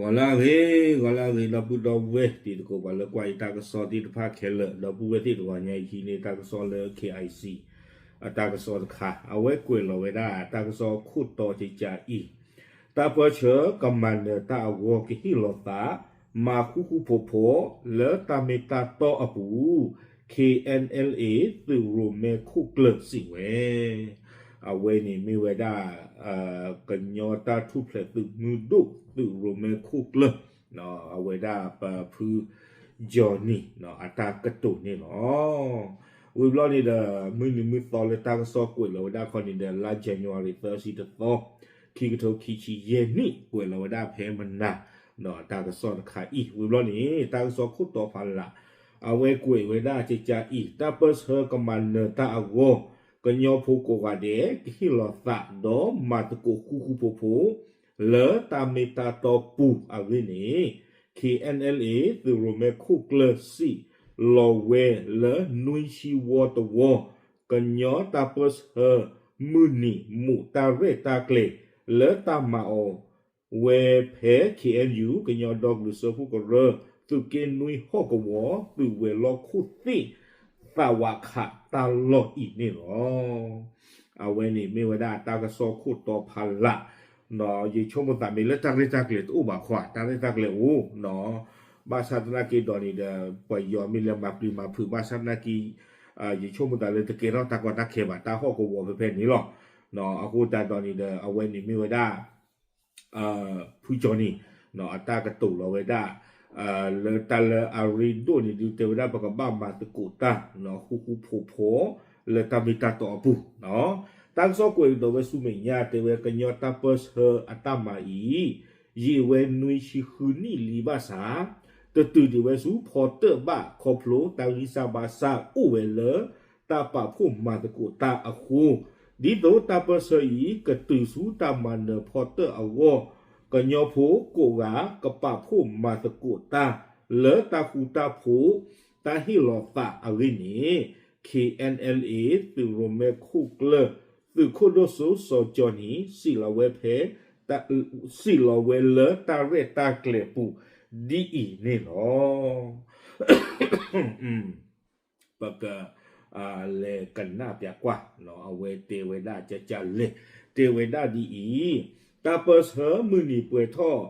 ဂီၤလၢအဂ့ၤ, ဂီၤလၢအဂ့ၤ ဒီပုၢ်ဒီဝဲၢ် တံၤသကိးပှၤလၢကွၢ်အံၤတၢ်ကစီၣ်သ့ၣ်တဖၣ်ခဲလၢာ်, ဒီပုၢ်ဝဲၢ်သ့ၣ်တဂီၤညါအံၤဟံးန့ၢ်တၢ်ကစီၣ်လၢ K I C အတၢ်ကစီၣ်တခါ, အဝဲကွဲးလီၤဝဲဒၣ်တၢ်ကစီၣ်ခိၣ်တီကကးအံၤ, တၢ်ပၢဆှၢကမၤနၢၤတၢ်အဂီၢ်ကဟ့ၣ်လီၤသး မၤဃူဃူဖိးဖိး လၢတၢ်မ့ၢ်တၢ်တီအပူၤ K N L A သုးရိၣ်မဲခိၣ်ကျၢၢ်စံးဝဲ အဝဲန့ၣ်မ့ၢ်ဝဲဒၣ် ကညီတၢ်ထူၣ်ဖျဲးသုးမုၢ်ဒိၣ် သုးရိၣ်မဲခိၣ်ကျၢၢ် အဝဲဒၣ်ပဖု Johnny အတၢ်ကတိၤန့ၣ်လီၤ. ဝံၤဘျီန့ၣ်ဒီး မုၢ်နံၤမုၢ်သီလၢတၢ်ကစီၣ်ကွဲးလီၤဝဲဒၣ်ခီန့ၣ်ဒီး လါ January သၢဆံတသီ ခံကထိခံဆံယဲၢ်နံၣ် ကွဲးလီၤဝဲဒၣ်ဖဲမနၤ တၢ်ကစီၣ်တခါအံၤ, ဝံၤဘျီန့ၣ် တၢ်ကစီၣ်ခိၣ်တီဖးလး အဝဲကွဲးဝဲဒၣ်ကကးအံၤ, တၢ်ပၢဆှၢကမၤနၢၤတၢ်အဂီၢ် ကညီဖိကိးဂၤဒဲး ကဟ့ၣ်လီၤသးဒီးမၤသကိးဃူဃူဖိးဖိး လၢတၢ်မ့ၢ်တၢ်တီပူၤအဂ့ၢ်န့ၣ် K N L A သုးရိၣ်မဲခိၣ်ကျၢၢ်စံးလီၤဝဲလၢနွံဆံဝီတဝီ ကညီတၢ်ပၢဆှၢ မုၢ်နံၤမူးတၢ်ရဲၣ်တၢ်ကျဲၤ လၢတၢ်မၤအီၤဝဲဖဲ K N U ကညီဒီကလုာ်စၢဖှိၣ်ကရၢ သုးက့နွံဟီၣ်ကဝီၤ သုးဝဲၤလီၢ်ခိၣ်သ့ၣ် သးဝးခးတၢ်လီၢ်အံၤန့ၣ်လီၤ. အဝဲန့ၣ်မ့ၢ်ဝဲဒၣ်တၢ်ကစီၣ်ခိၣ်တီဖးလး, ယဆိကမိၣ်သးမ့ၢ်လၢတၢ်ရဲၣ်တၢ်ကျဲၤတအိၣ်ဘၣ်ခီ, တၢ်ရဲၣ်တၢ်ကျဲၤအိၣ်, ဘၣ်ဆၣ်သနာ်က့ဒီးန့ၣ်ဒီး ပယီၤမ့ၢ်လဲၤမၤပျံၤမၤဖုး ဘၣ်ဆၣ်သနာ်က့ ယဆိကမိၣ်သးလၢတကဲထီၣ်တၢ်ကီတၢ်ခဲဘၣ် တၢ်ဟီၣ်ကဝီၤဖဲဖဲန့ၣ်လီၤ. အဃိသတးဒီးန့ၣ်ဒီး အဝဲန့ၣ်မ့ၢ်ဝဲဒၣ် ဖုကၠီနံၤ အတၢ်ကတိၤလီၤဝဲဒၣ် လၢတၢ်လၢအရ့ဒိၣ်န့ၣ် ဒုးတဲဝဲဒၣ် ပကဘၣ်မၤသကိးတၢ် ဃူဃူဖိးဖိး လၢတၢ်မ့ၢ်တၢ်တီအပူၤ, တၢ်ကစီၣ်ကွဲးကဒီးဝဲဆူမဲာ်ညါ တဲဝဲကညီတၢ်ပၢဆှၢအတၢ်မၤအံၤ ယံာ်ဝဲနွံဆံဃုနံၣ်လံဘၣ်ဆၣ် တတုၤဒံးဝဲဆူဖီတၢၣ်ဘၣ် ခီဖျိတၢ်ဂံၢ်စၢ်ဘါစၢ်အိၣ်ဝဲလၢ တၢ်ပာ်ဖှိၣ်မၤသကိးတၢ်အဃိ, ဒ်သိးတၢ်ပၢဆှၢအံၤ ကတုၤဆူတၢ်မၤနၢၤဖီတၢၣ်အဂီၢ်, ကညီဖိကိးဂၤ ကပာ်ဖှိၣ်မၤသကိးတၢ် လၢတၢ်ဃူတၢ်ဖိး တၢ်ဟ့ၣ်လီၤသးအဂ့ၢ်န့ၣ် K N L A သုးရိၣ်မဲခိၣ်ကျၢၢ် သုးခိၣ်ဒိၣ်စိစီၤကၠီနံၤ စံးလီၤဝဲဖဲ စံးလီၤဝဲလၢတၢ်ရဲၣ်တၢ်ကျဲၤပူၤ ဒ်အံၤန့ၣ်လီၤ. ပက လဲၤကနၣ်ပျးကွၢ် အဝဲတဲဝဲဒၣ်ကကလဲၣ်, တဲဝဲဒၣ်ဒ်အံၤ, တၢ်ပၢဆှၢမုၢ်နံၤပှဲၤထီၣ်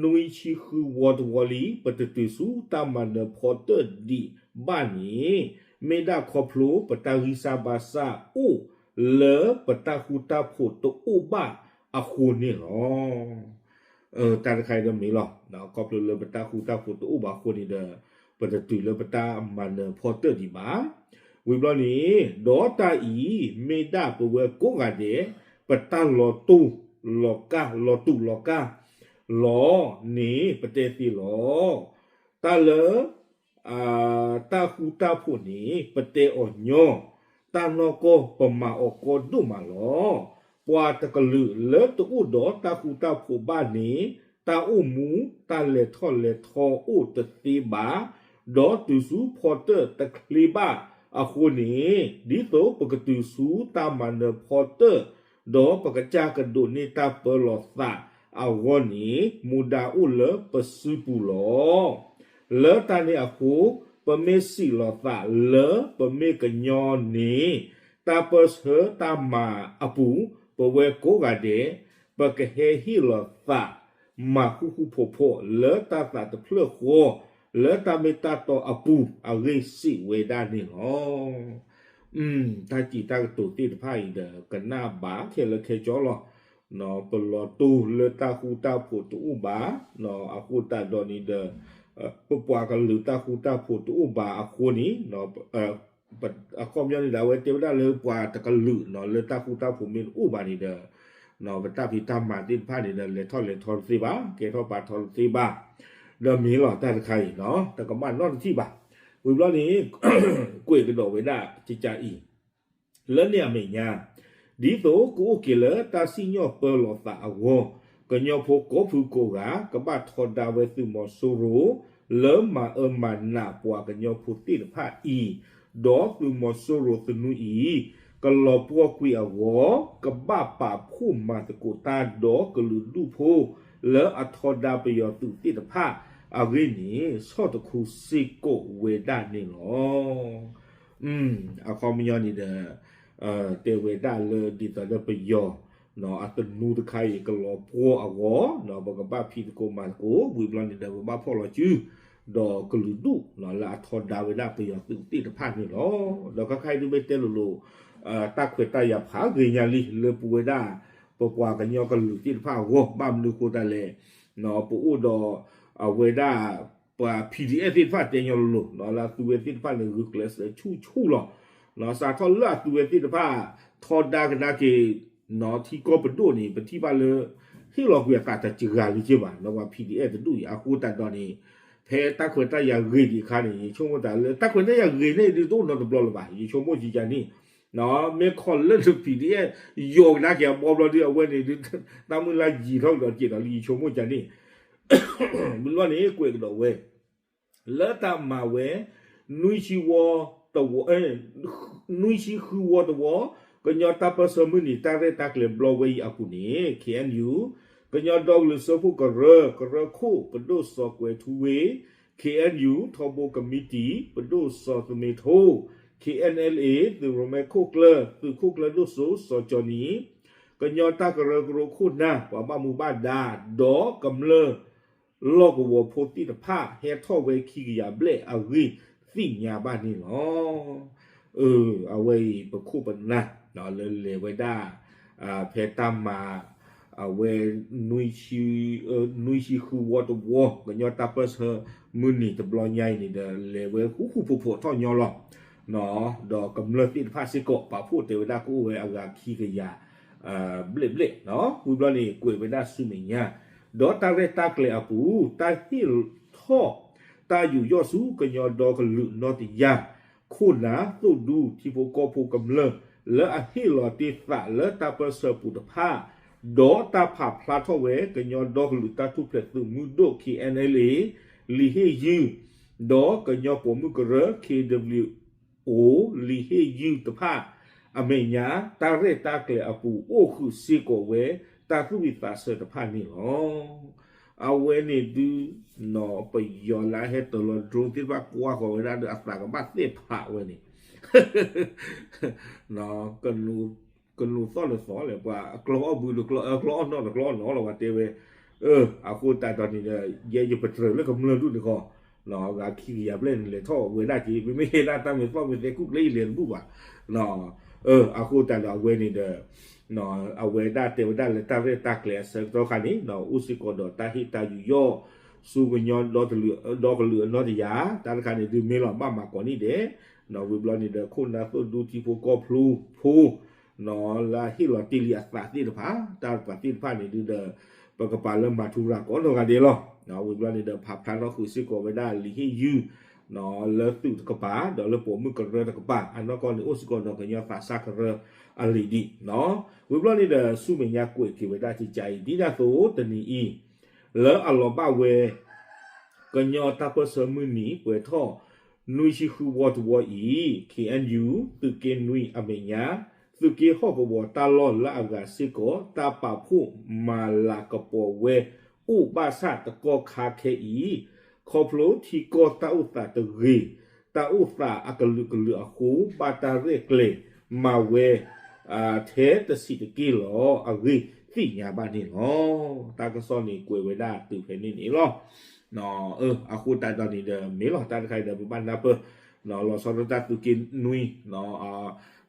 နွံဆံဃုဝီတဝီလံ ပတတုၤဆူတၢ်မၤနၢၤဖီတၢၣ်ဒံးဘၣ်န့ၣ် မ့ၢ်ဒၣ်ခီဖျိပတၢ်ဂံၢ်စၢ်ဘါစၢ်အိၣ်လၢပတၢ်ဃူတၢ်ဖိးတအိၣ်ဘၣ်အဃိန့ၣ်လီၤ. တၢ်တခါအံၤဒီးမ့ၢ်လီၤ. ခီဖျိလၢပတၢ်ဃူတၢ်ဖိးတအိၣ်ဘၣ်အဃိန့ၣ်ဒီး ပတတုၤလၢပတၢ်မၤနၢၤဖီတၢၣ်ဒံးဘၣ်. ဝံၤဘျီန့ၣ် ဒီးတၢ်အံၤ မ့ၢ်ဒၣ်ပဝဲကိးဂၤဒဲး ပတၢ်လီၤတူာ်လီၤကာ် လီၤတူာ်လီၤကာ်လီၤန့ၣ် ပတဲသ့လီၤ. တၢ်လၢ တၢ်ဃူတၢ်ဖိးန့ၣ် ပတဲအီၤညီ, တၢ်နီၢ်ကီၢ်ပမၤအီၤကီဒိၣ်မးလီၤ. ပှၤတကလုာ်လၢတအိၣ်ဒီးတၢ်ဃူတၢ်ဖိးဘၣ်န့ၣ် တၢ်အိၣ်မူတၢ်လဲၤထီၣ်လဲၤထီအိၣ်တသ့ဘၣ်, ဒီးတုၤဆူဖီတၢၣ်တချ့ဘၣ်အဃိန့ၣ် ဒ်သိးပကတုၤဆူတၢ်မၤနၢၤဖီတၢၣ် ဒီးပကစၢ်ကဒိးန့ၢ်တၢ်ပၢလီၤသးအဂီၢ်န့ၣ် မူဒါအိၣ်လၢပစုပူၤလီၤ. လၢတၢ်န့ၣ်အဃိ ပမ့ၢ်စံးလီၤသးလၢပမ့ၢ်ကညီန့ၣ် တၢ်ပၢဆှၢတၢ်မၤအပူၤ ပဝဲကိးဂၤဒဲး ပကဟဲဟ့ၣ်လီၤသး မၤဃူဃူဖိးဖိး လၢတၢ်သးတဖျၢၣ်ဃီ လၢတၢ်မ့ၢ်တၢ်တီအပူၤ အဂ့ၢ်စံးဝဲဒၣ်န့ၣ်လီၤ. တၢ်စံးတၢ်ကတိၤသ့ၣ်တဖၣ်အံၤဒီး ကနၣ်ဘၣ်ခဲလၢာ်ခဲဆ့လီၤ. ပလီၤတူာ်လၢတၢ်ဃူတၢ်ဖိးတအိၣ်ဘၣ်, အဃိသတးဒီးန့ၣ်ဒီး ပပှၤကလုာ်တၢ်ဃူတၢ်ဖိးတအိၣ်ဘၣ်အဃိန့ၣ် အခီပညီန့ၣ်ဒီး အဝဲတဲဝဲဒၣ်လၢပှၤတကလုာ်လၢတၢ်ဃူတၢ်ဖိးမ့ၢ်တအိၣ်ဘၣ်န့ၣ်ဒီး ပတၢ်ဖံးတၢ်မၤသ့ၣ်တဖၣ်န့ၣ်ဒီး လဲၤထီၣ်လဲၤထီတသ့ဘၣ်, ကဲထီၣ်ပာ်ထီတသ့ဘၣ်, ဒီးမ့ၢ်လီၤတၢ်တခါအံၤ တကမၣ်နီတထံၣ်ဘၣ်. ဝံၤဘျီန့ၣ် ကွဲးကဒီးဝဲဒၣ်ကကးအံၤ လၢန့ၣ်အမဲာ်ညါ ဒ်သိးကအိၣ်က့ၤလၢတၢ်စံၣ်ညီၣ်ပၢလီၤသးအဂီၢ်, ကညီဖိကိးဖုကိးဂၤ ကဘၣ်ထီဒါဝဲသုးမီၤစိရိၤ လၢမၤအၢမၤနးပှၤကညီဖိသ့ၣ်တဖၣ်အံၤ, ဒီးသုးမီၤစိရိၤသနူအံၤ ကလီၤပှီၢ်ကွံာ်အဂီၢ် ကဘၣ်ပာ်ဖှိၣ်မၤသကိးတၢ်ဒီးကလုာ်ဒူၣ်ဖိ လၢအထီဒါပယီၤသုးသ့ၣ်တဖၣ်အဂ့ၢ်န့ၣ် ဆီၣ်တခူစ့ၢ်ကီးဝဲဒၣ်န့ၣ်လီၤ. အခီပညီန့ၣ်ဒီး တဲဝဲဒၣ်လၢဒ်သိးဒီးပယီၤ အသနူတခါအံၤ ကလီၤပှီၢ်အဂီၢ် ပကဘၣ်ဖံးသကိးမၤသကိး ဝံၤဘျီန့ၣ်ဒီး ပဘၣ်ဖီၣ်လီၤစု ဒီးကလုာ်ဒူၣ် လၢအထီဒါဝဲဒၣ်ပယီၤသုးသ့ၣ်တဖၣ်န့ၣ်လီၤ. ဒီးခါခါအံၤဒုးမ့ၢ်တဲလိၤလိၤ တၢ်ခွဲးတၢ်ယာ်ဖးဂ့ၤညါလံ လၢပဝဲဒၣ် ပပှၤကညီကလုာ်သ့ၣ်တဖၣ်အဂီၢ် ဘၣ်မနုၤအဃိသတးလဲၣ် ပအိၣ်ဒီး အဝဲဒၣ် ပှၤ P D F သ့ၣ်တဖၣ်တဲညီလိၤလိၤ လၢအသုဝဲသ့ၣ်တဖၣ်န့ၣ် ဂုာ်ကျဲးစၢးဆူၣ်ဆူၣ်လီၤ. စးထီၣ်လၢအသုဝဲသ့ၣ်တဖၣ် ထီဒါကဒါက့ၤ ထံကီၢ်ပဒိၣ်န့ၣ် ပထံၣ်ဘၣ်လၢ ဟ့ၣ်လီၤကွံာ်အသးတစှၤလံက့ဘၣ် ဒီးပှၤ P D F တဒူၣ်အံၤ အဃိသတးဒီးန့ၣ် ဖဲတၢ်ခွဲးတၢ်ယာ်ဂ့ၤဒံးအခါန့ၣ် ယဆိကမိၣ်သးလၢ တၢ်ခွဲးတၢ်ယာ်ဂ့ၤန့ၣ်ဒုးတအိၣ်နီတဘျီလၢၤဘၣ် ယဆိကမိၣ်ကကန့ၣ် မ့ၢ်ခီလၢ P D F ယီၤကဒါက့ၤအဘီဘျီဒုး အဝဲန့ၣ်ဒုး တၢ်မုၢ်လၢ်ယံၤထီၣ်ကဒီးတက့ၢ်ဒီးလၢယဆိကမိၣ်ကကန့ၣ် မ့ၢ်လီၤန့ၣ် ကွဲးကဒီးဝဲ လၢတၢ်မၤဝဲ နွံဆံဝီတဝီ နွံဆံဃုဝီတဝီ ကညီတၢ်ပၢၢ်ဆၢမုၢ်နံၤတၢ်ရဲၣ်တၢ်ကျဲၤဘျီဝဲအံၤအပူၤန့ၣ် K N U ကညီဒီကလုာ်စၢဖှိၣ်ကရၢ ကရၢခိၣ်ပဒိၣ်စီၤကွဲၤထူဝ့ K N U ထီဘိကမံးတံာ် ပဒိၣ်စီၤသမ့ထိ K N L A သုးရိၣ်မဲခိၣ်ကျၢၢ် သုးခိၣ်ကျၢၢ်ဒိၣ်စိစီၤကၠီနံၤ ကညီတၢ်ကရၢကရိခိၣ်နၢ် ပှၤဘၣ်မူဘၣ်ဒါ ဒီးကမျၢၢ် လီၢ်ကဝီၤဖိသ့ၣ်တဖၣ် ဟဲထီၣ်ဝဲခံကယၤဘျဲၣ်အဂ့ၢ်သ့ၣ်ညါဘၣ်န့ၣ်လီၤ. အဝဲအံၤပခိၣ်ပနၢ် လၢလဲၤဝဲဒၣ် ဖဲတၢ်မၤ အဝဲ နွံဆံဃုဝီတဝီ ကညီတၢ်ပၢၢ်ဆၢမုၢ်နံၤတဘျီညါအံၤန့ၣ်ဒီး လဲၤဝဲဃူဃူဖိးဖိးထီၣ်ညီလီၤ. ဒီးကမျၢၢ်သ့ၣ်တဖၣ်စ့ၢ်ကီး ပာ်ဖှိၣ်တဲဝဲဒၣ်ကအိၣ်ဝဲအဂၤခံကယၤ ဘျဲၣ်ဘျဲၣ် ဝံၤဘျီန့ၣ် ကွဲးဝဲဒၣ်ဆူမဲာ်ညါ ဒီးတၢ်ရဲၣ်တၢ်ကျဲၤအပူၤ တၢ်ဟ့ၣ်ထီၣ် တၢ်ယူးယီၣ်ဆူကညီဒီကလုာ်နီတယၢ် ခိၣ်နၢ်သိၣ်ဒူထံဖိကီၢ်ဖိကမျၢၢ် လၢအဟ့ၣ်လီၤတ့ၢ်သးလၢတၢ်ပၢၢ်ဆၢပူၤတဖၣ် ဒီးတၢ်ဖးဖျါထီၣ်ဝဲ ကညီဒီကလုာ်တၢ်ထူၣ်ဖျဲးသုးမုၢ်ဒိၣ် K N L A လံာ်ဟ့ၣ်ယုၢ် ဒီးကညီပိာ်မုၣ်ကရၢ K W O လံာ်ဟ့ၣ်ယုၢ်တဖၣ် အမဲာ်ညါ တၢ်ရဲၣ်တၢ်ကျဲၤအပူၤ အိၣ်ဃုာ်စ့ၢ်ကီးဝဲ တၢ်သူၣ်ဝံၣ်သးဆၢတဖၣ်န့ၣ်လီၤ. အဝဲန့ၣ်ဒုး ပယီၤလၢအဟဲတၢၤလီၤ drone သ့ၣ်တဖၣ်ကွၢ်ဃီၤဝဲဒၣ်ဒီး အသးကဘၣ်သ့ၣ်ဖးဝဲန့ၣ် ကနူးသီၣ်လၢသီလဲၣ် ပှၤကျီအီၣ်ဘုတကျီ ကျီအီၣ်နီၣ်တကျီအီၣ်နီၣ်လီၤ ပှၤတဲဝဲ အဃိသတးဒီးန့ၣ်ဒီး ယဲယပတြၢၤလၢကမျၢၢ်ဒူၣ်န့ၣ်ဃီ ဂၤခံကယၤဘျဲၣ်န့ၣ် လဲၤထီၣ်ဝဲဒၣ်က့ၤ မ့မ့ၢ်ဟဲဒၣ်တၢ်မ့ၢ်သီၣ်မ့ၢ်သဲကူၣ်ကျဲအံၤလဲၤတဘူၣ်ဘၣ် အဃိသတးဒီးအဝဲန့ၣ်ဒီး အဝဲဒၣ်တဲဝဲဒၣ်လၢတၢ်ရဲၣ်တၢ်ကျဲၤအဆၢကတီၢ်ခါန့ၣ် အိၣ်စ့ၢ်ကီးဒီးတၢ်ဟ့ၣ်တၢ်ယူးယီၣ် ဆူကညီဒီကလုာ်အနီတယၢ် တၢ်တခါန့ၣ်ဒုးမ့ၢ်လီၤဘၣ်မၤကိးနံၣ်ဒဲး ဝံၤဘျီန့ၣ်ဒီး ခိၣ်နၢ်သိၣ်ဒူထံဖိကီၢ်ဖိ လၢဟ့ၣ်လီၤတ့ၢ်လံအသးသ့ၣ်တဖၣ် တၢ်ပှၤသ့ၣ်တဖၣ်န့ၣ်ဒုးဒီး ပကပာ်လၢမၤထူရၤကိးနီၢ်ဂၤဒဲးလီၤ. ဝံၤဘျီန့ၣ်ဒီး ဖးဖျါထီၣ်ဃုာ်စ့ၢ်ကီးဝဲဒၣ်လံာ်ဟ့ၣ်ယုၢ် လၢသုးတကပၤ ဒီးလၢပိာ်မုၣ်ကရၢတကပၤ အနီၢ်ကီၢ်န့ၣ် အိၣ်စ့ၢ်ကီးဒီးကညီသးစၢ်ကရၢအလံာ်ဒံး ဝံၤဘျီန့ၣ်ဒီး ဆူမဲာ်ညါကွဲးက့ၤဝဲဒၣ်ကကါအံၤ ဒ်န့ၣ်အသိးတနံၤအံၤ လၢအလီၤဘၣ်ဝဲ ကညီတၢ်ပၢၢ်ဆၢမုၢ်နံၤပှဲၤထီၣ် နွံဆံဃုဝီတဝီအံၤ K N U သုးက့နွံအမဲာ်ညါ သုးက့ဟီၣ်ကဝီၤတၢ်လီၢ်လၢအဂၤစ့ၢ်ကီး တၢ်ပာ်ဖှိၣ်မၤလၤကပီၤဝဲ အိၣ်ဘၣ်ဆၣ်တကီၢ်ခါခဲအံၤ ခီဖျိထံကီၢ်တၢ်အိၣ်သးတဂ့ၤ တၢ်အိၣ်သးအကလုာ်ကလုာ်အဃိ ဘၣ်တၢ်ရဲၣ်ကျဲၤမၤဝဲ ထဲတဆံးတက့ၢ်လီၤ အဂ့ၢ်သ့ၣ်ညါဘၣ်န့ၣ်လီၤ. တၢ်ကစီၣ်န့ၣ်ကွဲးဝဲဒၣ်တုၤဖဲန့ၣ်န့ၣ်လီၤ. အဃိသတးဒီးန့ၣ်ဒီး မ့ၢ်လီၤတၢ်တခါအံၤဒီး ပဘၣ်နၢ်ပၢၢ် လီၤဆီဒၣ်တၢ်သုးက့နွံ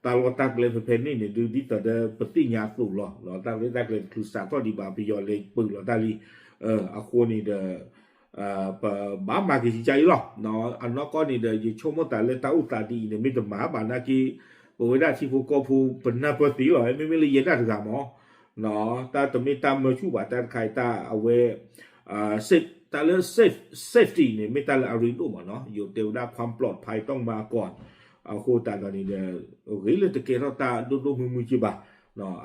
တၢ်လီၢ်တၢ်ကျဲဖဲဖဲန့ၣ်န့ၣ်ဒုး ဒ်သိးဒီးပသ့ၣ်ညါအသိးလီၤ. တၢ်ရဲၣ်တၢ်ကျဲၤတချုးစးထီၣ်ဒံးဘၣ် ပယီၤလဲၤပၢၢ်လီၤတၢ်လံ. အဃိန့ၣ်ဒီး ပဘၣ်မၤက့ၤကကါအံၤလီၤ. အနီၢ်ကီၢ်န့ၣ်ဒီး ယဆိကမိၣ်သးလၢတၢ်အိၣ်သးဒ်အံၤန့ၣ် မ့ၢ်တမၤဘၣ်နာ်က့ ပဝဲဒၣ်ထံဖိကီၢ်ဖိ ပနၢ်ပၢၢ်သ့လီၤ. မ့မ့ၢ်လၢယဲဒၣ်တဂၤမး တၢ်တမ့ၢ်တၢ်မၢဆူၣ်ဘၣ် တၢ်တခါအံၤ တၢ်အဝဲ တၢ်လၢ safety န့ၣ် မ့ၢ်တၢ်လၢအရ့ဒိၣ်မးနီၤ ယိၤတဲဝဲဒၣ် ความปลอดภัยต้องมาก่อน အဃိသတးဒီးန့ၣ်ဒီး ဂ့ၤလၢတကဲထီၣ်တၢ်ဒိၣ်ဒိၣ်မုၢ်မုၢ်က့ဘၣ်.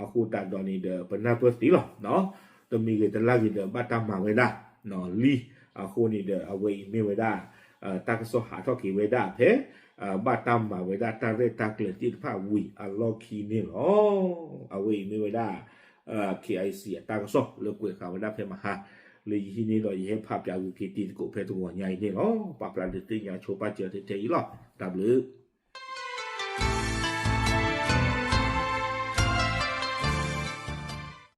အဃိသတးဒီးန့ၣ်ဒီး ပနၢ်ပၢၢ်သ့လီၤ. တမံၤဂ့ၤတလါဂ့ၤဒီး ဘၣ်တၢ်မၤဝဲဒၣ်လံ. အဃိန့ၣ်ဒီး အဝဲအံၤမ့ၢ်ဝဲဒၣ် တၢ်ကစီၣ်ဟးထီၣ်က့ၤဝဲဒၣ်ဖဲ ဘၣ်တၢ်မၤဝဲဒၣ်တၢ်ရဲၣ်တၢ်ကျဲၤသ့ၣ်တဖၣ်ဝံၤအလီၢ်ခံန့ၣ်လီၤ. အဝဲအံၤမ့ၢ်ဝဲဒၣ် KIC အတၢ်ကစီၣ်လၢကွဲးဃာ်ဝဲဒၣ်ဖဲမဟါ လၢယဟံးန့ၢ်ဒီးယဟဲဖးပၠးဂုာ်က့ၤတံၤသကိးဖဲတဂီၤညါအံၤန့ၣ်လီၤ. ပာ်ဖျါဒုးသ့ၣ်ညါဆိပာ်စၢၤထဲထဲအံၤလီၤ. တၢ်ဘျုး